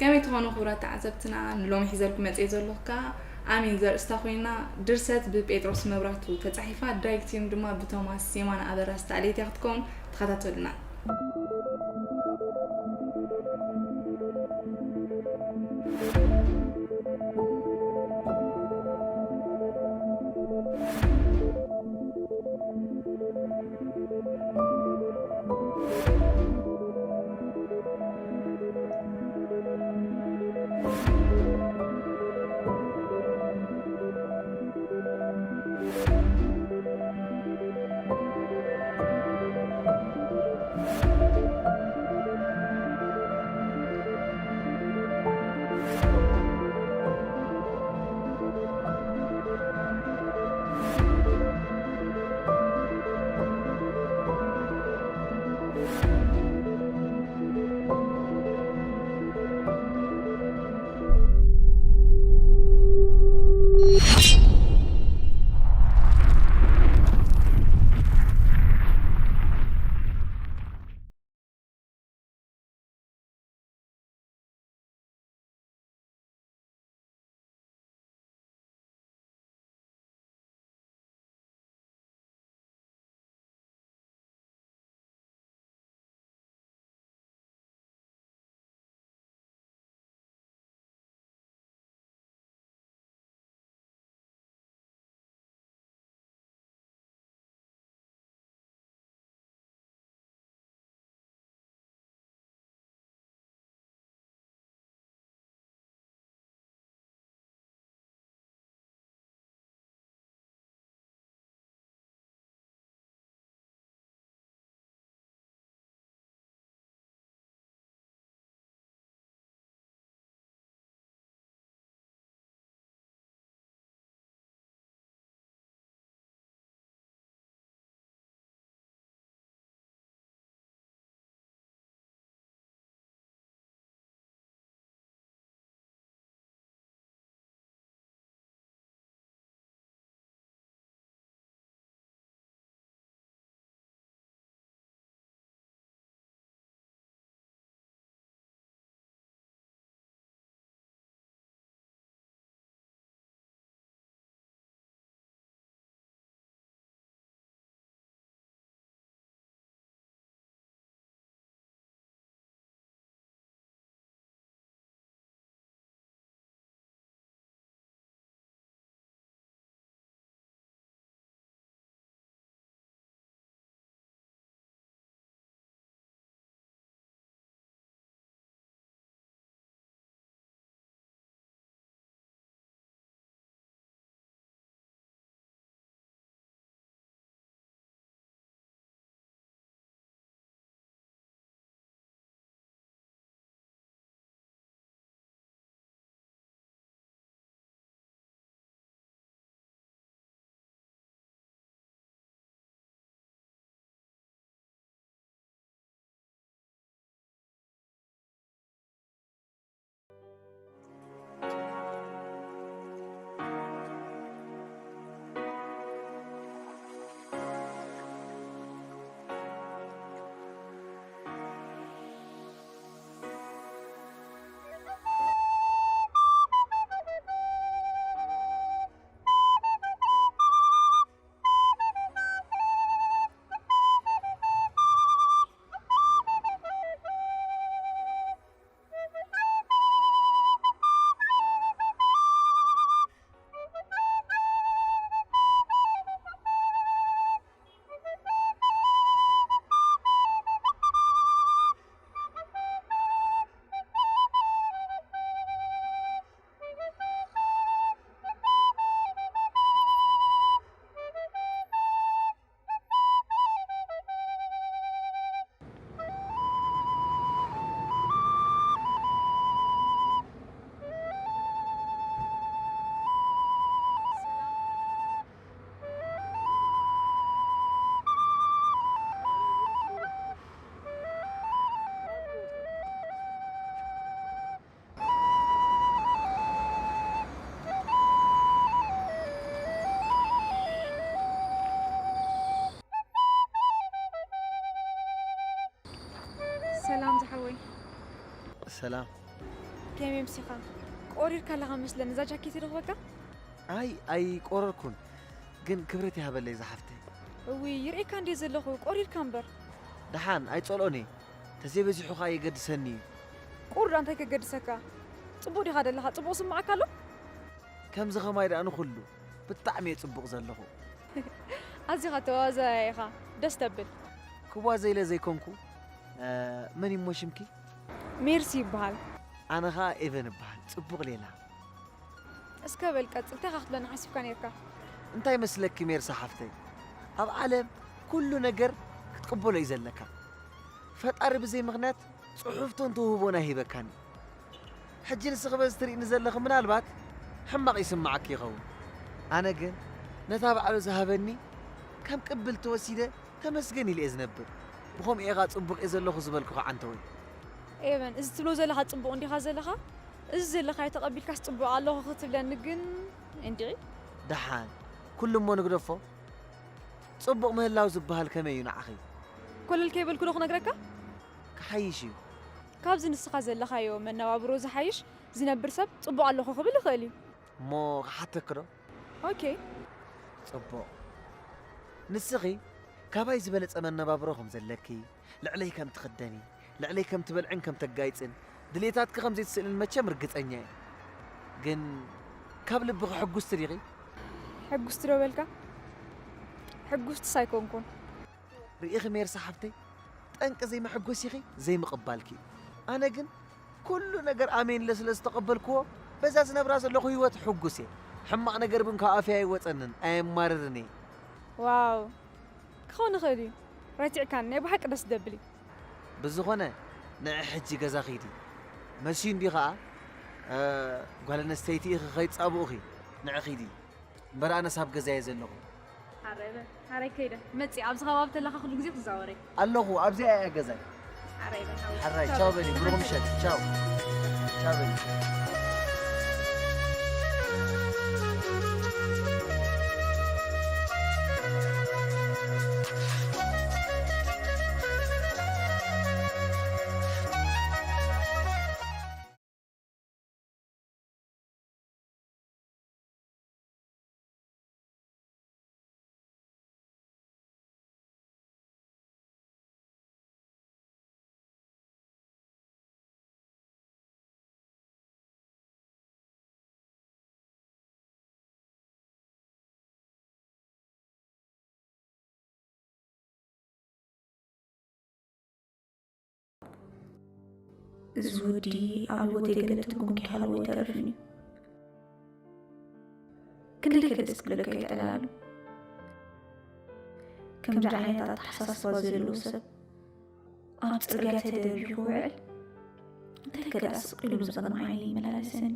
ከመይ ትኾኑ ክቡራት ተዓዘብትና? ንሎሚ ሒዘልኩም መጽየ ዘለኹ ከኣ ኣሚን ዘርእስታ ኮይና፣ ድርሰት ብጴጥሮስ መብራቱ ተጻሒፋ፣ ዳይሬክቲንግ ድማ ብቶማስ የማነ ኣበራ ዝተኣለየት እያ ክትከውን። ተኸታተሉና። ሰላም ዝሓወይ። ሰላም። የሜምስ ኢኻ። ቆሪርካ ኣለኻ መስለኒ። እዛ ጃኬት ይረኽበካ? ኣይ ኣይቆረርኩን፣ ግን ክብረት ይሃበለይ ዝሓፍተይ። እውይ፣ ይርእየካ እንዴ ዘለኹ፣ ቆሪርካ እምበር። ደሓን ኣይጸልኦን እየ፣ ተዘይበዚሑ ኸኣ የገድሰኒ እዩ። ቁር ዳኣ እንታይ ከገድሰካ? ጽቡቕ ዲኻ ደለኻ? ጽቡቕ ስምዓካ ኣሎ? ከምዚ ኸማይ ደኣ ንኹሉ ብጣዕሚ እየ ጽቡቕ ዘለኹ። ኣዚኻ ተዋዛያይ ኢኻ፣ ደስ ተብል። ክዋዘ ኢለ ዘይኮንኩ። እ፣ መን እሞ ሽምኪ? ሜርሲ ይበሃል። ኣነ ኸኣ ኤቨን እበሃል። ጽቡቕ ሌላ። እስከ በል ቀጽል፣ እንታይ ኢኻ ክትብለና ሓሲብካ ኔርካ? እንታይ መስለኪ ሜርሲ ሓፍተይ፣ ኣብ ዓለም ኩሉ ነገር ክትቅበሎ እዩ ዘለካ። ፈጣሪ ብዘይ ምኽንያት ጽሑፍቶ እንተውህቦን ኣይሂበካን እዩ። ሕጂ ንስኺ በዚ ትርእኒ ዘለኺ ምናልባት ሕማቕ ይስምዓኪ ይኸውን። ኣነ ግን ነታ ባዕሉ ዝሃበኒ ከም ቅብልቲ ወሲደ ተመስገን ኢለ እየ ዝነብር። ብኸምኡ እየ ኸኣ ጽቡቕ እየ ዘለኹ ዝበልኩ ኸዓ እንተወይ። ኤቨን፣ እዚ ትብሎ ዘለኻ ጽቡቕ እንዲኻ ዘለኻ? እዚ ዘለኻዮ ተቐቢልካስ ጽቡቕ ኣለኹ ክትብለኒ ግን እንድዒ? ደሓን፣ ኩሉ እሞ ንግደፎ። ጽቡቕ ምህላው ዝበሃል ከመይ እዩ ንዓኺ? ኮለል ከይበልኩ ዶ ክነግረካ? ክሓይሽ እዩ። ካብዚ ንስኻ ዘለኻዮ መነባብሮ ዝሓይሽ ዝነብር ሰብ ጽቡቕ ኣለኹ ክብል ይኽእል እዩ። እሞ ክሓተኪ ዶ? ኦኬ። ጽቡቕ። ንስኺ ካባይ ዝበለጸ መነባብሮ ከም ዘለኪ፣ ልዕለይ ከም ትኽደኒ፣ ልዕለይ ከም ትበልዕን ከም ተጋይጽን፣ ድሌታትኪ ከም ዘይትስእልን መቸም ርግጸኛ እየ። ግን ካብ ልብኺ ሕጉስቲ ዲኺ? ሕጉስቲ ዶ በልካ? ሕጉስትስ ኣይኮንኩን። ርኢኺ ሜርሲ ሓፍተይ፣ ጠንቂ ዘይመሐጎሲኺ ዘይምቕባልኪ እዩ። ኣነ ግን ኩሉ ነገር ኣሜን ኢለ ስለ ዝተቐበልክዎ፣ በዛ ዝነብራ ዘለኹ ህይወት ሕጉስ እየ። ሕማቕ ነገር እውን ካብ ኣፈይ ኣይወጸንን፣ ኣየማርርን እየ። ዋው፣ ክኸውን ይኽእል እዩ። ረቲዕካኒ፣ ናይ ብሓቂ ደስ ደብል እዩ። ብዝኾነ፣ ንዒ ሕጂ ገዛ ኺዲ። መሲዩ እንድዩ ኸኣ፣ እ፣ ጓል ኣንስተይቲ ኢኺ ኸይትጻብኡኺ። ንዒ ኺዲ። እምበር ኣነስ ኣብ ገዛ እየ ዘለኹ። ሓራይ በል፣ ሓራይ ከይደ። መጺእ ኣብዚ ከባቢ ተለኻ ኩሉ ግዜ ትዛወረይ። ኣለኹ፣ ኣብዚኣ እያ ገዛይ። ሓራይ በል፣ ሓራይ፣ ቻው በሊ፣ ብሩኽ ምሸት፣ ቻው። ቻው በሊ። እዚ ወዲ ኣብ ህይወተይ ገለ ትርጉም ከይሃለዎ ኣይተርፍን እዩ። ክንደይ ከ ደስ ክብለካ እዩ ዕላሉ። ከምዚ ዓይነት ኣተሓሳስባ ዘለዎ ሰብ ኣብ ጽርግያ ተደርቢዩ ክውዕል እንታይ ከ ደኣ ስቕ ኢሉ ብዘቕድሚ ዓይነይ ይመላለሰኒ።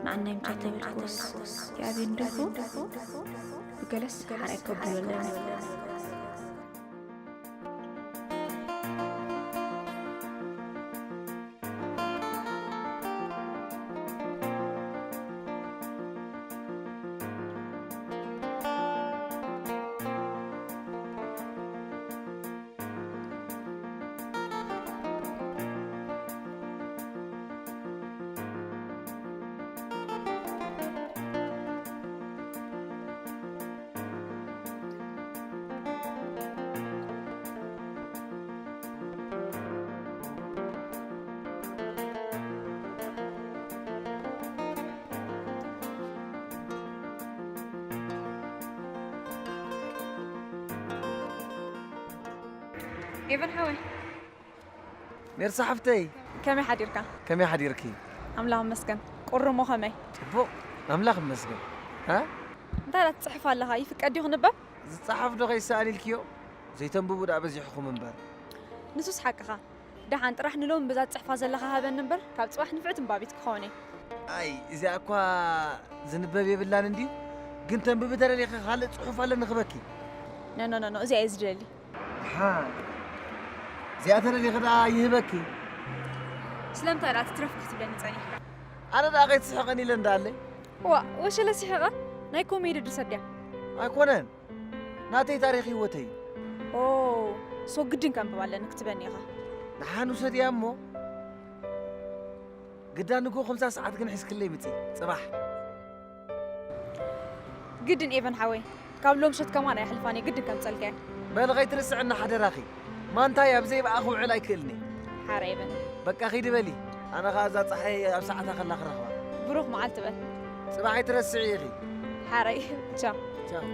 ንዓናይ ምጻት ተበልክዎስ የኣቤን ደርፉ ብገለስ ሓራይ ከብሎ ኣለኒ። ኤቨን ሓወይ። ሜርሳ ሓፍተይ፣ ከመይ ሓዲርካ? ከመይ ሓዲርኪ? ኣምላኽ መስገን። ቁርሞ ከመይ? ጽቡቕ፣ ኣምላኽ መስገን። ሃ? እንታይ ደኣ ትጽሕፍ ኣለኻ? ይፍቀድ ድዩ ክንበብ? ዝጸሓፍ ዶ ከይሰኣን ኢልክዮ? ዘይተንብቡ ደኣ በዚሕኹም እምበር። ንሱስ ሓቅኻ። ደሓን ጥራሕ ንሎሚ በዛ ትጽሕፋ ዘለኻ ሃበኒ እምበር፣ ካብ ጽባሕ ንፍዕቲ እምባቢት ክኸውን እየ። ኣይ፣ እዚኣ እኳ ዝንበብ የብላን እንድዩ፣ ግን ተንብቢ ተደሊኺ ካልእ ጽሑፍ ኣለኒ ክበኪ። ኖ፣ ኖ፣ ኖ፣ ኖ፣ እዚኣ እየ ዝደሊ። እዚኣ ተደሊኺ ደኣ ይህበኪ። ስለምንታይ ደኣ ትትረፍ ክትብለኒ ጸኒሕካ? ኣነ ደኣ ከይትስሕቐኒ ኢለ እንዳኣለይ። ዋ፣ ወሸለ ስሒቐ? ናይ ኮሜዲ ድርሰት ድያ? ኣይኮነን። ናተይ ታሪኽ ህይወተይ እዩ። ኦ፣ ሶ ግድን ከንብብ ኣለኒ ክትበኒ ኢኻ። ደሓን ውሰድያ እሞ ግዳ ንግሆ ከምሳ ሰዓት ግን ሒዝክለይ ምጺ ጽባሕ። ግድን ኤቨን ሓወይ፣ ካብ ሎም ምሸት ከማን ኣየሕልፋን እየ፣ ግድን ከምጸልካ እየ። በሊ ከይትርስዕና ሓደራኺ። ማንታይ ኣብ ዘይብኣ ክውዕል ኣይክእልን እየ። ሓራይ በል። በቃ ኺዲ በሊ። ኣነ ኸኣ እዛ ጸሓይ ኣብ ሰዓታ ከላ ክረኽባ። ብሩኽ መዓልቲ በል። ጽባሕ ኣይትረስዒ ኢኺ። ሓራይ። ቻው። ቻው።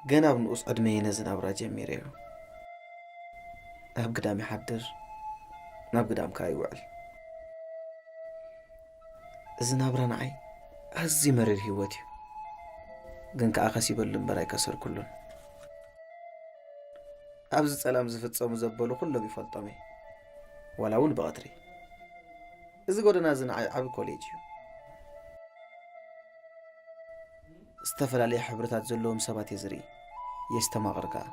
ገና ኣብ ንኡስ ዕድመየ ነዚ ናብራ ጀሚረዮ። ኣብ ግዳም ይሓድር፣ ናብ ግዳም ከኣ ይውዕል። እዚ ናብራ ንዓይ ኣዝዩ መሪር ህይወት እዩ። ግን ከኣ ከሲበሉ እምበር ኣይከሰርኩሉን። ኣብዚ ጸላም ዝፍጸሙ ዘበሉ ኩሎም ይፈልጦም እየ፣ ዋላ እውን ብቐትሪ። እዚ ጎደና እዚ ንዓይ ዓቢ ኮሌጅ እዩ። ዝተፈላለየ ሕብርታት ዘለዎም ሰባት እየ ዝርኢ፣ የስተማቕር ከኣ።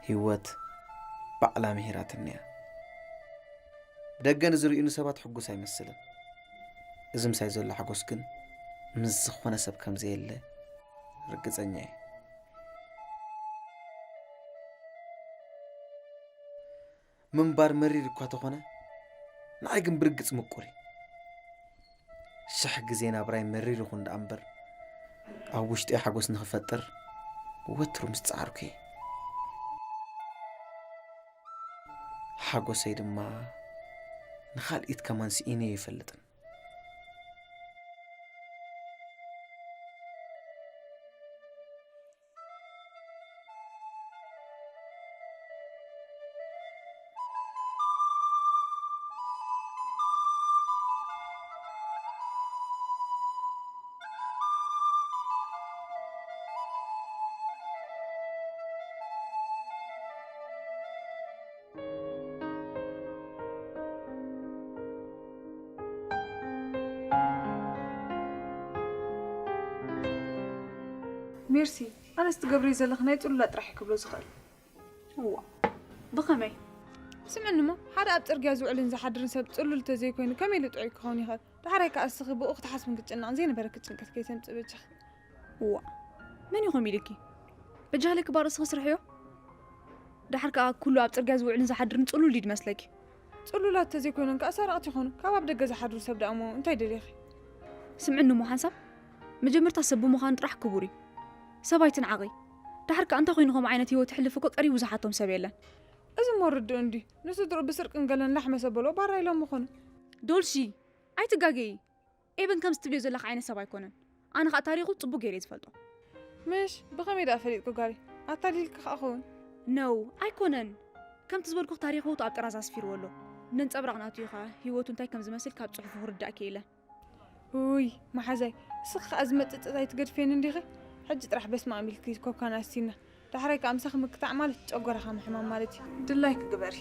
ህይወት ባዕላ ምሂራትኒ እያ። ብደገ ንዝርእዩኒ ሰባት ሕጉስ ኣይመስልን። እዚ ምሳይ ዘሎ ሓጎስ ግን ምስ ዝኾነ ሰብ ከም ዘየለ ርግጸኛ እየ። ምንባር መሪር እኳ ተኾነ፣ ንዓይ ግን ብርግጽ ምቁር እዩ። ሽሕ ግዜ ናብራይ መሪር ይኹን ደኣ እምበር፣ ኣብ ውሽጠይ ሓጎስ ንኽፈጥር ወትሩ ምስ ጸዓርኩ እየ። ሓጎሰይ ድማ ንኻልኢት ከማን ስኢነዮ ኣይፈልጥን። ሜርሲ፣ ኣነስ ትገብርዮ ዘለኺ ናይ ጽሉላት ጥራሕ እየ ክብሎ ዝኽእል። እዋ፣ ብኸመይ? ስምዕኒ እሞ፣ ሓደ ኣብ ጽርግያ ዝውዕልን ዝሓድርን ሰብ ጽሉል እንተዘይኮይኑ ከመይ ኢሉ ጥዑይ ክኸውን ይኽእል? ዳሕራይ ከኣ እስኺ ብኡ ክትሓስብን ክትጭነቕን ዘይነበረኪ ጭንቀት ከይተምጽኢ በጃኺ። እዋ፣ መን እዩ ከምኡ ኢሉኪ? በጃኺ ለኪ ባር እስኺ ስርሕዮ። ደሓር ከኣ ኩሉ ኣብ ጽርግያ ዝውዕልን ዝሓድርን ጽሉል ድዩ ዝመስለኪ? ጽሉላት እንተዘይኮይኖም ከኣ ሰረቕቲ ይኾኑ። ካብ ኣብ ደገ ዝሓድሩ ሰብ ደኣ እሞ እንታይ ደሊኺ? ስምዕኒ እሞ ሓንሳብ፣ መጀመርታ ሰብ ብምዃኑ ጥራሕ ክቡር እዩ። ሰብ ኣይትንዓቒ። ደሓር ከኣ እንታይ ኮይኑ ከምኡ ዓይነት ህይወት የሕልፍ እኮ ቀሪቡ ዝሓቶም ሰብ የለን። እዚ እሞ ርዱእ እንድዩ። ንስድርኡ ብስርቅን ገለን ላሕመ ዘበልዎ ባራ ኢሎም ምኾኑ። ዶልሺ፣ ኣይትጋገዪ። ኤበን ከምዚ ትብልዮ ዘለኺ ዓይነት ሰብ ኣይኮነን። ኣነ ኸኣ ታሪኹ ጽቡቕ ገይረ እየ ዝፈልጦ። ምሽ፣ ብኸመይ ደኣ ፈሊጥኪ ጓለይ? ኣታሊልኪ ኸኣ ኸውን። No፣ ኣይኮነን። ከምቲ ዝበልኩኺ ታሪኽ ህይወቱ ኣብ ጥራዝ ኣስፊርዎ ኣሎ። ነንጸብራቕ ናቱ እዩ ኸኣ ህይወቱ እንታይ ከም ዝመስል ካብ ጽሑፉ ክርዳእ ክኢለ። ውይ መሓዛይ፣ እስኺ ኸኣ ዝመጽእ ጸጸት ኣይትገድፍየኒ እንዲኺ? ሕጂ ጥራሕ በስመኣም ኢልኪ ኮካና ኣስቲና። ዳሕራይ ከኣ ምሳኺ ምክታዕ ማለት ጨጎራኻ ምሕማም ማለት እዩ። ድላይኪ ግበሪ።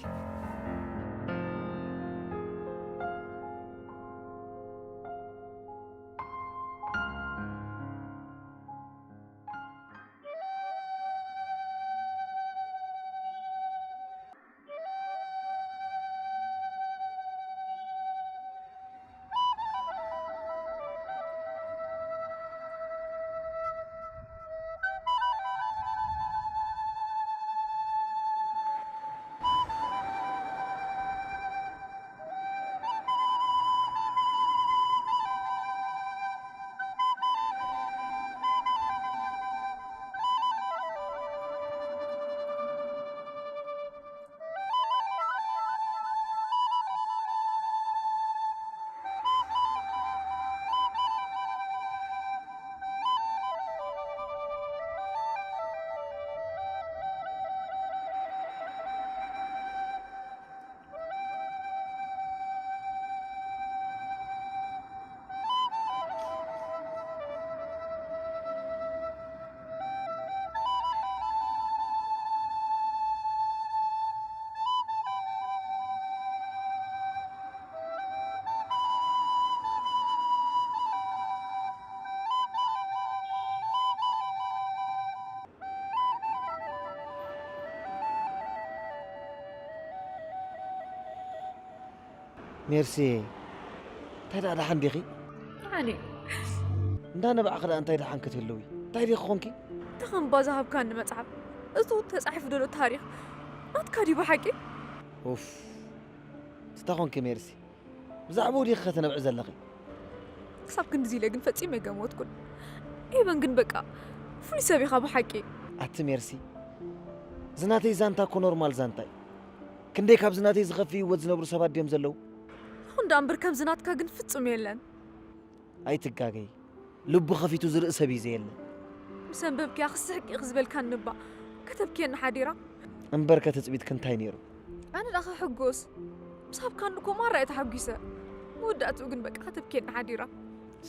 ሜርሲ፣ እንታይ ደኣ ደሓን ዲኺ? ኣነ። እንዳ ነባዕኺ ደኣ እንታይ ደሓን ክትህልዊ? እንታይ ዲኺ ኾንኪ? ተኸምባ ዝሃብካኒ መጽሓፍ፣ እቱ ተጻሒፉ ዘሎ ታሪኽ ናትካ ድዩ ብሓቂ? ኡፍ፣ እንታይ ኾንኪ ሜርሲ? ብዛዕባኡ ዲኺ ከተነብዒ ዘለኺ? ክሳብ ክንድዚ ኢለ ግን ፈጺመ ኣይገመትኩን። ኤቨን ግን በቃ ፍሉይ ሰብ ኢኻ ብሓቂ። ኣቲ ሜርሲ፣ እዚ ናተይ ዛንታ እኮ ኖርማል ዛንታ እዩ። ክንደይ ካብዚ ናተይ ዝኸፍእ ህይወት ዝነብሩ ሰባት ድዮም ዘለዉ? ይኹን ደኣ እምበር ከምዚ ናትካ ግን ፍጹም የለን። ኣይትጋገይ፣ ልቡ ከፊቱ ዝርኢ ሰብ እዩ ዘየለ። ምስ ኣንበብክያ ክስሕቅ ኢኺ ዝበልካኒ እባ ከተብክየኒ ሓዲራ። እምበርከ ትጽቢትኪ እንታይ ነይሩ? ኣነ ደኣ ክሕጎስ ምስ ሃብካኒ እኮ ማራ እየ ተሓጒሰ። መወዳእትኡ ግን በቃ ከተብክየኒ ሓዲራ።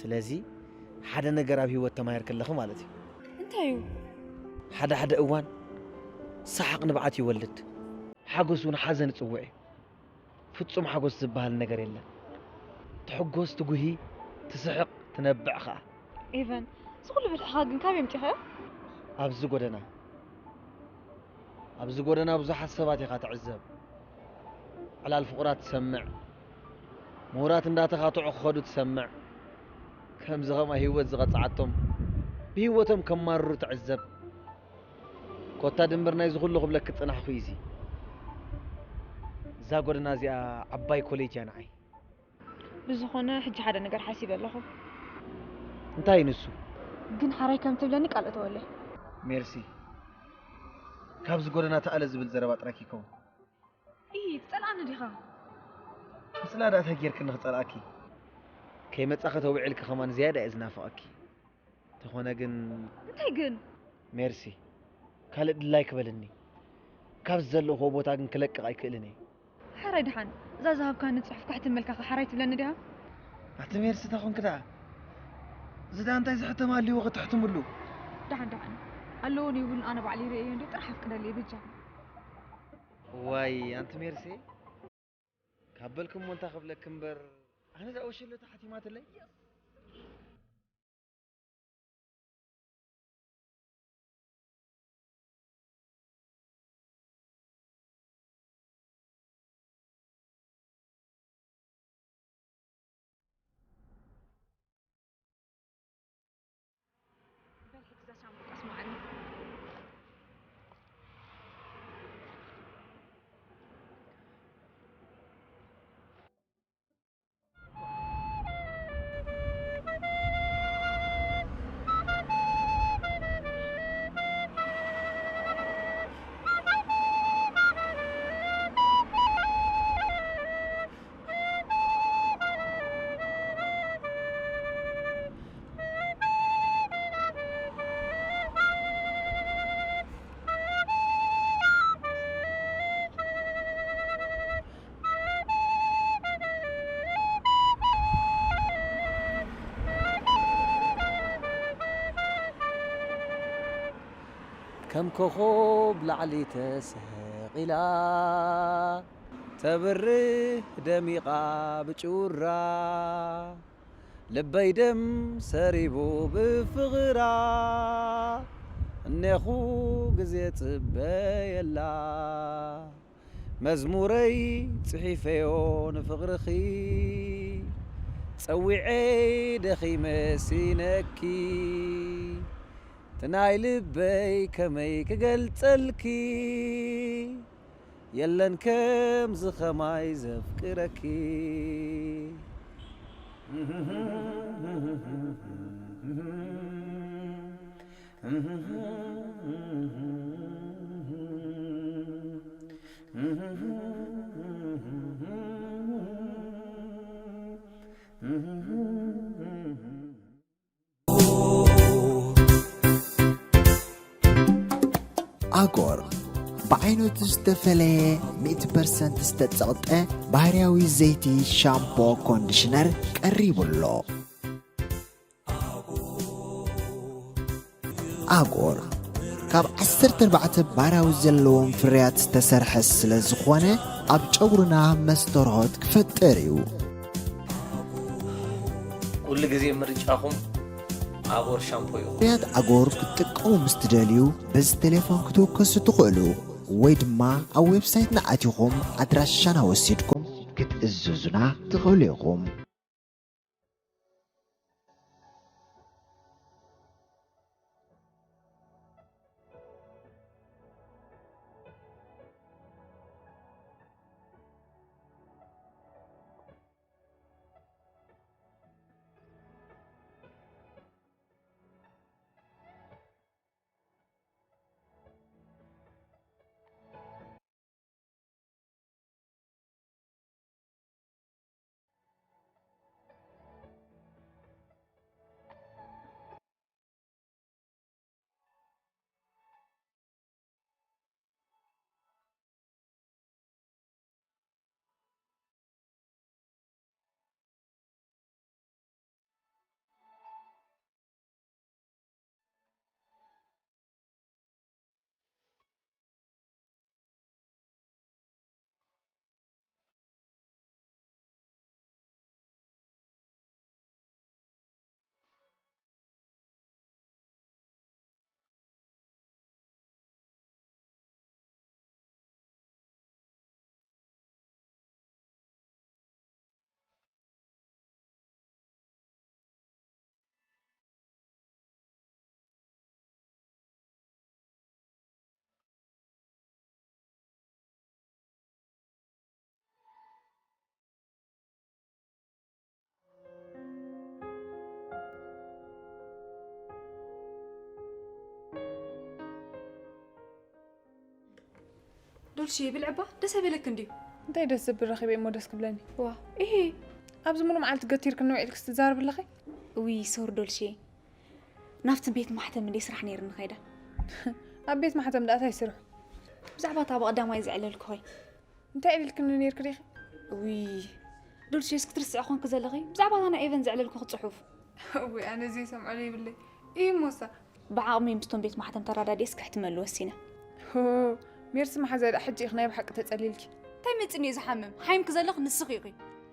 ስለዚ ሓደ ነገር ኣብ ህይወት ተማሂርኪ ኣለኺ ማለት እዩ። እንታይ እዩ? ሓደ ሓደ እዋን ሰሓቕ ንብዓት ይወልድ፣ ሓጎስ እውን ሓዘን ይጽውዕ እዩ። ፍጹም ሓጎስ ዝበሃል ነገር የለን። ትሕጎስ፣ ትጉሂ፣ ትስሕቕ፣ ትነብዕ ኸኣ። ኤቨን፣ እዚ ኩሉ ብልሕኻ ግን ካበይ ኣምጺኻዮ? ኣብዚ ጎደና፣ ኣብዚ ጎደና ብዙሓት ሰባት ኢኻ ትዕዘብ። ዕላል ፍቑራት ትሰምዕ። ምሁራት እንዳተኻትዑ ክኸዱ ትሰምዕ። ከምዚ ኸማይ ህይወት ዝቐጽዓቶም፣ ብህይወቶም ከማርሩ ትዕዘብ። ኮታ ድምበር ናይዚ ኩሉ ክብለኪ ዝጸናሕኩ እዚ፣ እዛ ጎደና እዚኣ ዓባይ ኮሌጅ እያ ንዓይ። ብዝኾነ ሕጂ ሓደ ነገር ሓሲበ ኣለኹ። እንታይ ንሱ? ግን ሓራይ ከም ትብለኒ ቃል እተወለይ። ሜርሲ፣ ካብዚ ጎደና ተኣለ ዝብል ዘረባ ጥራይ ከይከውን። እይ፣ ትጸልኣኒ ዲኻ? ምጽላእ ደኣ እንታይ ጌርክኒ ክጸልኣኪ? ከይመጻኺ ተውዒልኪ ከማን ዝያዳ እየ ዝናፍቐኪ። ተኾነ ግን እንታይ ግን? ሜርሲ፣ ካልእ ድላይ ክበልኒ። ካብዚ ዘለኹዎ ቦታ ግን ክለቅቕ ኣይክእልን እየ። ሓራይ ደሓን፣ እዛ ዝሃብካኒ ጽሑፍ ከሕትመልካ ከ ሓራይ ትብለኒ ዲኻ? ኣቲ ሜርሲ፣ እንታይ ኾንኪ ደኣ? እዚ ደኣ እንታይ ዝሕተም ኣልይዎ ከተሕትምሉ? ደሓን፣ ደሓን። ኣለዎን የብሉን ኣነ ባዕለይ ይርእዮ እንድየ፣ ጥራሕ ኣፍቅደለይ በጃኻ። ዋይ፣ ኣንቲ ሜርሲ፣ ካብ በልኪ እሞ እንታይ ክብለኪ እምበር፣ ኣነ ደኣ ወሸሎ ተሓቲማትለይ። በል ሕጂ እዛ ሻምቦ ኣስምዓኒ። ከም ኮኾብ ላዕሊ ተሰቒላ፣ ተብርህ ደሚቓ ብጩራ፣ ልበይ ደም ሰሪቡ ብፍቕራ፣ እኔኹ ግዜ ጽበየላ። መዝሙረይ ጽሒፈዮ ንፍቕርኺ፣ ጸዊዐ ደኺመ ሲነኪ፣ እቲ ናይ ልበይ ከመይ ክገልጸልኪ፣ የለን ከምዚ ኸማይ ዘፍቅረኪ። ኣጎር ብዓይነቱ ዝተፈለየ ሚእቲ ፐርሰንት ዝተጸቕጠ ባህርያዊ ዘይቲ ሻምፖ ኮንዲሽነር ቀሪቡ ኣሎ። ኣጎር ካብ ዓሰርተ ኣርባዕተ ባራዊ ዘለዎም ፍርያት ዝተሰርሐ ስለ ዝኾነ ኣብ ጨጉርና መስተርሆት ክፈጥር እዩ። ኩሉ ግዜ ምርጫኹም ኣጎር ሻምፖ እዩ። ፍርያት ኣጎር ክትጥቀሙ ምስ ትደልዩ በዚ ቴሌፎን ክትውከሱ ትኽእሉ ወይ ድማ ኣብ ዌብሳይትና ኣቲኹም ኣድራሻና ወሲድኩም ክትእዝዙ ክትእዝዙና ትኽእሉ ኢኹም። ዶልሽየ ብልዕባ ደስ ኣይበለክ እንድዩ? እንታይ ደስ ዝብል ረኺበ እሞ ደስ ክብለኒ? ዋ፣ እሂ። ኣብዚ ሙሉ መዓልቲ ገቲርክኒ ውዒልክስ ትዛረቢ ኣለኺ? እውይ ሶሪ ዶልሽየ፣ ናብቲ ቤት ማሕተም እንደ ስራሕ ነይርኒ ከይደ። ኣብ ቤት ማሕተም ደኣ እንታይ ስርሑ? ብዛዕባ እታ ብቐዳማይ ዘዕለልኩ ኾይ። እንታይ ዕሊልክኒ ነይርኪ ዲኺ? እውይ ዶልሽየስ ክትርስዒ ኾንኪ ዘለኺ ብዛዕባ እታ ናይ ኤቨን ዘዕለልኩኺ ጽሑፍ። እውይ ኣነ ዘይሰምዖ ዘይብለይ። እይ ሞሳ። ብዓቕመይ ምስቶም ቤት ማሕተም ተረዳዲኤስ ከሕትመሉ ወሲነ። ሆ፣ ሜርሲ መሓዛይ ደኣ ሕጂ ኢኺ ናይ ብሓቂ ተጸሊልኪ። እንታይ መጺኒ እዩ ዝሓምም? ሓሚምኪ ዘለኺ ንስኺ ኢኺ።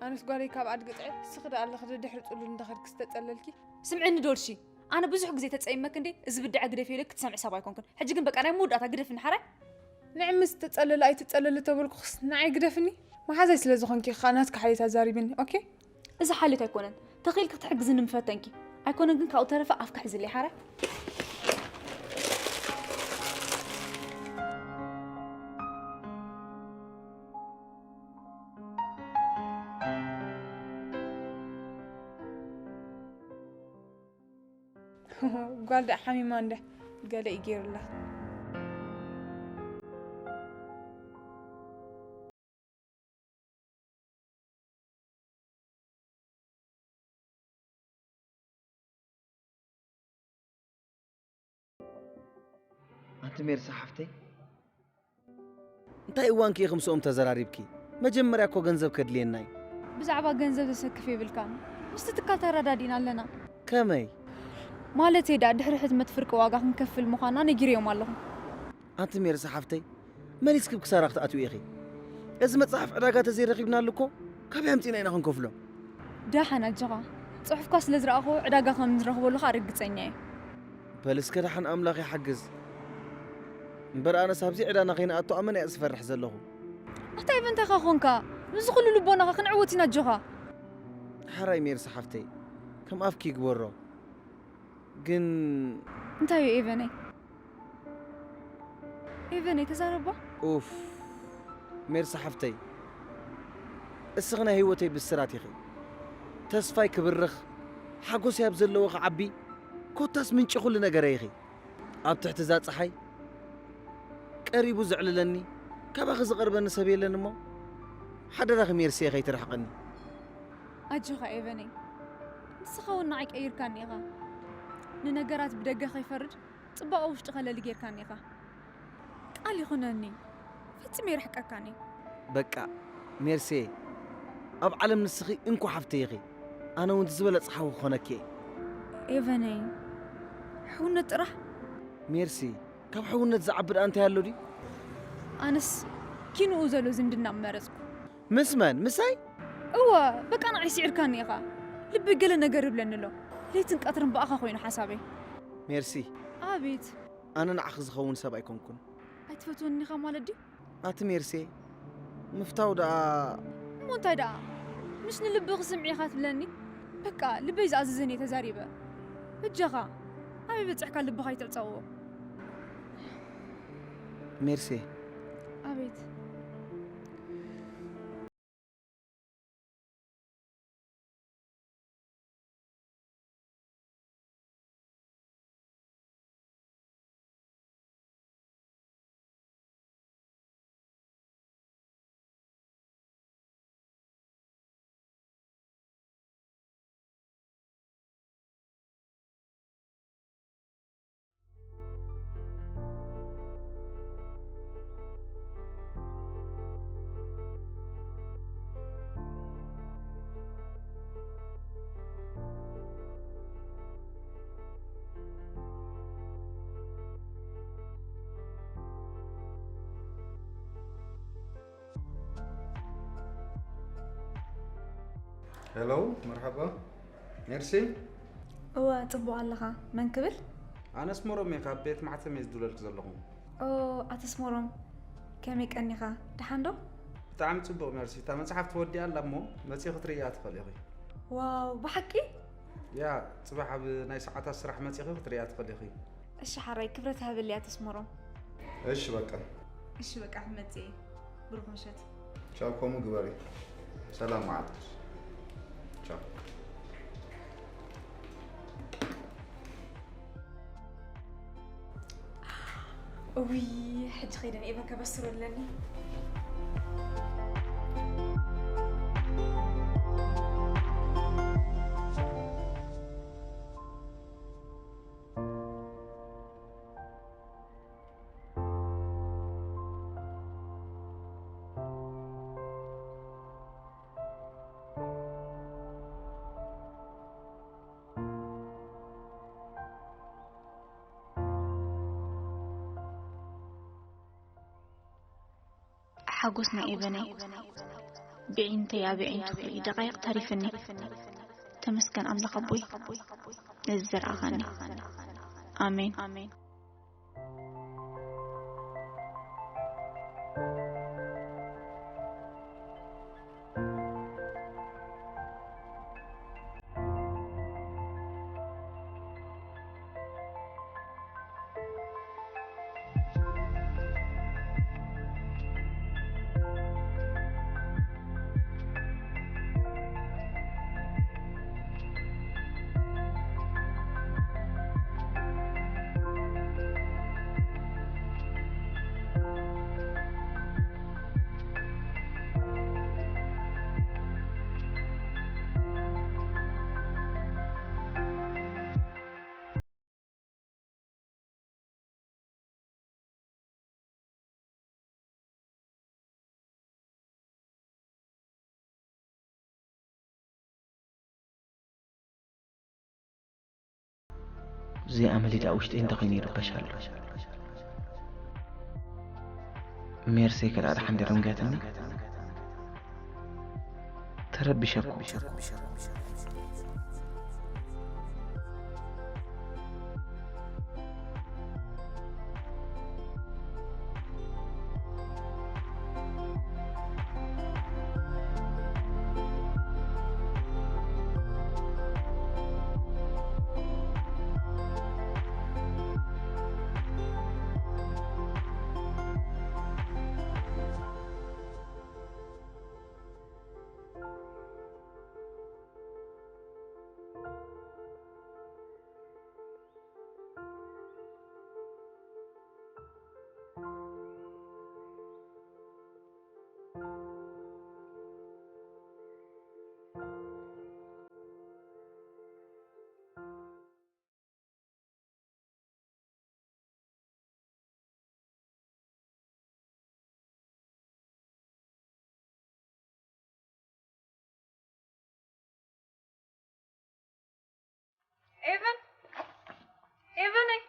ኣነስ ጓለይ ካብ ዓዲ ግጥዒ፣ ንስኺ ደኣ ኣለኺ ደድሕሪ ጽሉል እንዳኸድኪ ዝተጸለልኪ። ስምዕኒ ዶልሺ፣ ኣነ ብዙሕ ግዜ ተጸይመኪ እንዴ፣ እዚ ብድዐ ግደፊ ኢለኪ ክትሰምዒ ሰብ ኣይኮንክን። ሕጂ ግን በቃ ናይ መወዳእታ ግደፍኒ ሓራይ። ንዒ ምስ ትጸለሊ ኣይትጸለሊ ተበልኩኽስ ንዓይ ግደፍኒ። መሓዛይ ስለ ዝኾንኪ ኢኻ ናትኪ ሓልዮት ኣዛሪብኒ፣ ኦኬ? እዚ ሓልዮት ኣይኮነን። ተኽኢልኪ ክትሕግዝኒ ምፈተንኪ። ኣይኮነን ግን ካብኡ ተረፈ ኣፍኪ ሕዝለይ ሓራይ። ጓል ደኣ ሓሚማ እንደ ገለ እዩ ገይሩላ። ኣንቲ ሜርሳ ሓፍተይ፣ እንታይ እዋንኪ ኢኺ ምስኦም ተዘራሪብኪ? መጀመርያ እኮ ገንዘብ ከድልየና እዩ። ብዛዕባ ገንዘብ ዘሰክፍ የብልካን። ምስቲ ትካል ተረዳዲእና ኣለና። ከመይ? ማለተይ ደኣ ድሕሪ ሕትመት ፍርቂ ዋጋ ክንከፍል ምዃንና ነጊረዮም ኣለኹ። ኣንቲ ሜርሳ ሓፍተይ፣ መሊስኪ ብ ክሳራ ክትኣትዊ ኢኺ። እዚ መጽሓፍ ዕዳጋ ተዘይረኺብናሉ እኮ ካበይ ኣምጺእና ኢና ክንከፍሎ? ደሓን ኣጆኻ። ጽሑፍካ ስለ ዝረኣኹ ዕዳጋ ከም ንረኽበሉ ከኣ ርግጸኛ እየ። በል እስከ ደሓን ኣምላኽ ይሓግዝ። እምበር ኣነስ ኣብዚ ዕዳና ከይንኣቱ ኣመና እየ ዝፈርሕ ዘለኹ። ኣታ ኤቨን እንታይ ኢኻ ኾንካ? ምስዚ ኩሉ ልቦናኻ ክንዕወት ኢና ኣጆኻ። ሓራይ ሜርሲ ሓፍተይ፣ ከም ኣፍኪ ይግበሮ። ግን እንታይ እዩ ኤቨነይ? ኤቨነይ ተዛረባ። ኡፍ ሜርሲ ሓፍተይ፣ እስኺ ናይ ህይወተይ ብስራት ኢኺ። ተስፋይ ክብርኽ፣ ሓጎሰይ ኣብ ዘለዎ ክዓቢ፣ ኮታስ ምንጪ ኩሉ ነገረይ ኢኺ። ኣብ ትሕቲ እዛ ጸሓይ ቀሪቡ ዘዕልለኒ፣ ካባኺ ዝቐርበኒ ሰብ የለን እሞ፣ ሓደራኺ ሜርሲየ ከይትርሕቕኒ። ኣጆኻ ኤቨነይ፣ ንስኻ እውን ንዓይ ቀይርካኒ ኢኻ። ንነገራት ብደገ ከይፈርድ ጽባቐ ውሽጢ ከለሊ ጌርካኒ ኢኻ። ቃል ይኹነኒ፣ ፈጺመ ይርሕቀካን እየ። በቃ ሜርሴ፣ ኣብ ዓለም ንስኺ እንኮ ሓፍተይ ኢኺ። ኣነ እውን ዝበለጸ ሓው ክኾነኪ እየ። ኤቨነይ፣ ሕውነት ጥራሕ። ሜርሲ፣ ካብ ሕውነት ዝዓቢ ደኣ እንታይ ኣሎ ድዩ? ኣነስ ኪንኡ ዘሎ ዝምድና ምመረጽኩ። ምስ መን? ምሳይ? እወ፣ በቃ ንዓይ ስዒርካኒ ኢኻ። ልበይ ገለ ነገር ይብለኒ ኣሎ። ለይትን ቀትርን ብኣኻ ኮይኑ ሓሳበይ። ሜርሲ። ኣቤት። ኣነ ንዓኺ ዝኸውን ሰብ ኣይኮንኩን። ኣይትፈትወኒ ኢኻ ማለት ድዩ? ኣቲ ሜርሲ፣ ምፍታው ደኣ። እሞ እንታይ ደኣ? ምሽ ንልብኺ ስምዒ ኢኻ ትብለኒ? በቃ ልበይ ዝኣዘዘኒ እየ ተዛሪበ። በጃኻ ኣበይ በጺሕካ ልብኻ ኣይትዕጸዎ። ሜርሴ፣ ኣቤት። ሄሎ፣ መርሓባ። ሜርሲ። እወ፣ ጽቡቕ ኣለኻ። መን ክብል? ኣነ ኣስመሮም እየ፣ ካብ ቤት ማሕተም እየ ዝድውለልኪ ዘለኹ። ኦ፣ ኣቶ ኣስመሮም፣ ከመይ ቀኒኻ? ደሓን ዶ? ብጣዕሚ ጽቡቕ ሜርሲ። እታ መጽሓፍ ተወዲኣ ኣላ እሞ መጺኺ ክትርእያ ትኽእሊ ኢኺ። ዋው፣ ብሓቂ? ያ፣ ጽባሕ ኣብ ናይ ሰዓታት ስራሕ መጺኺ ክትርእያ ትኽእሊ ኢኺ። እሺ ሓራይ፣ ክብረት ሃበለይ ኣቶ ኣስመሮም። እሺ በቃ። እሺ በቃ፣ ክመጽእ እየ። ብሩኽ ምሸት። ቻው፣ ከምኡ ግበሪ። ሰላም መዓልትሽ። ቻው። እውይ፣ ሕጂ ከይደ ንኤቨን ከበስሮ ኣለኒ። ሓጎስ ናይ ኤቨነይ ብዒንተይ ኣብ ዒንቱ ደቃይቕ ተሪፍኒ። ተመስገን ኣምላኽ ኣቦይ ነዚ ዘርኣኻኒ። ኣሜን። እዚኣ መሊዳ ውሽጢ እንተኾይኑ ይርበሽ ኣሎ። ሜርሴ ከልኣ ደሓን ደረንጋትኒ ተረቢሸኩ። ኤቨን፣ ኤቨነይ።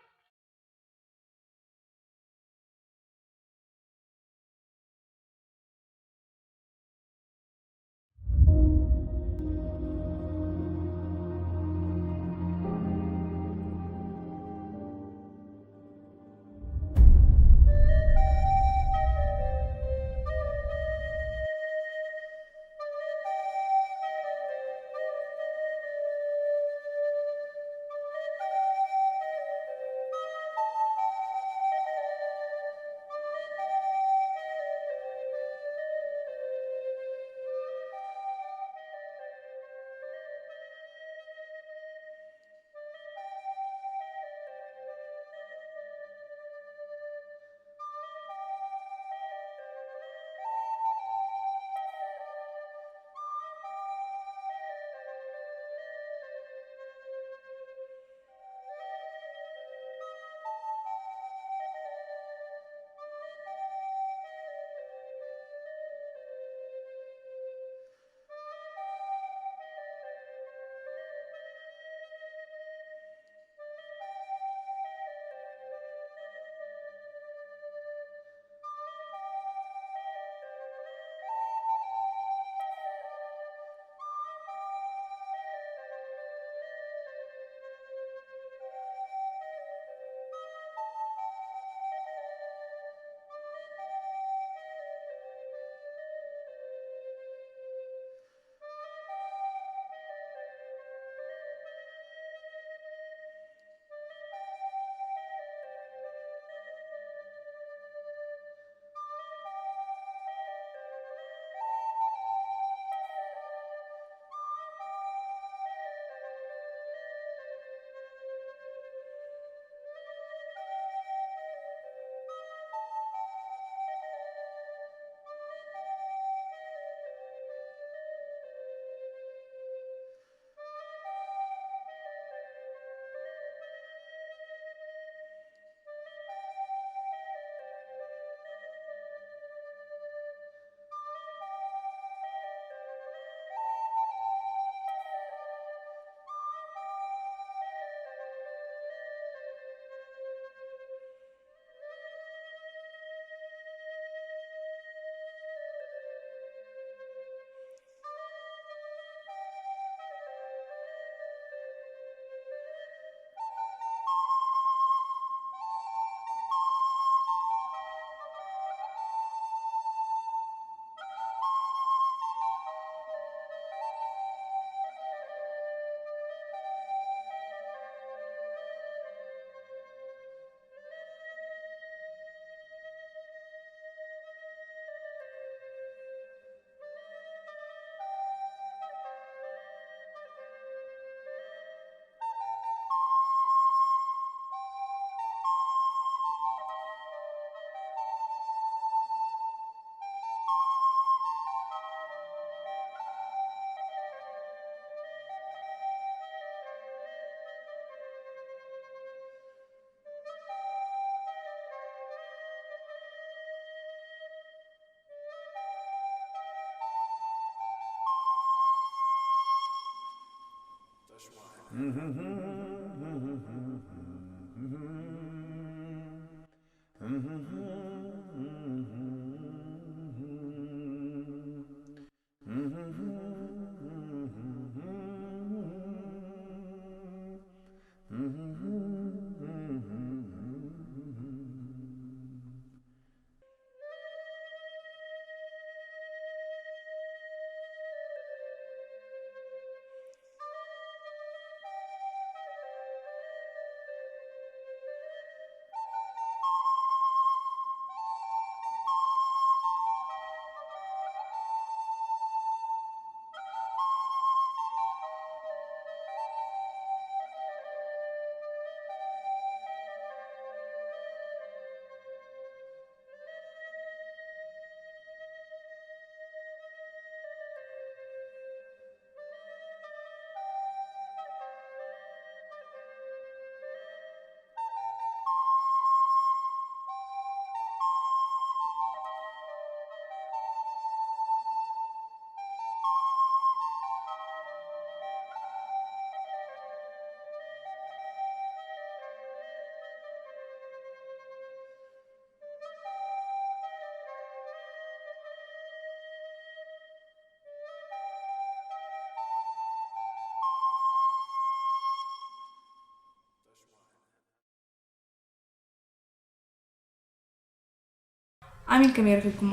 ኣሜን። ከመይ ረኺብኩሞ?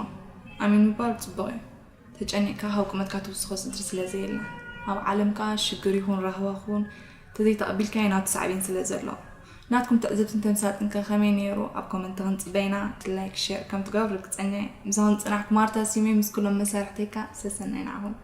ኣሜን ምባል ጽቡቕ እዩ። ተጨኒቕካ ካብ ቁመትካ ትውስኾ ስድሪ ስለ ዘየለ፣ ኣብ ዓለም ከኣ ሽግር ይኹን ራህዋ ክኹን ተዘይተቐቢልካዮ ናቱ ሳዕቤን ስለ ዘሎ። ናትኩም ትዕዝብትን ተምሳጥን ከ ከመይ ነይሩ? ኣብ ኮመንት ክንጽበ ኢና። ላይክ፣ ሼር ከም ትገብሩ ርግጸኛ እየ። ምሳኹም ዝጸናሕኩ ማርታ ስዩም እየ፣ ምስ ኩሎም መሳርሕተይካ ሰሰናይ ንዓኹም።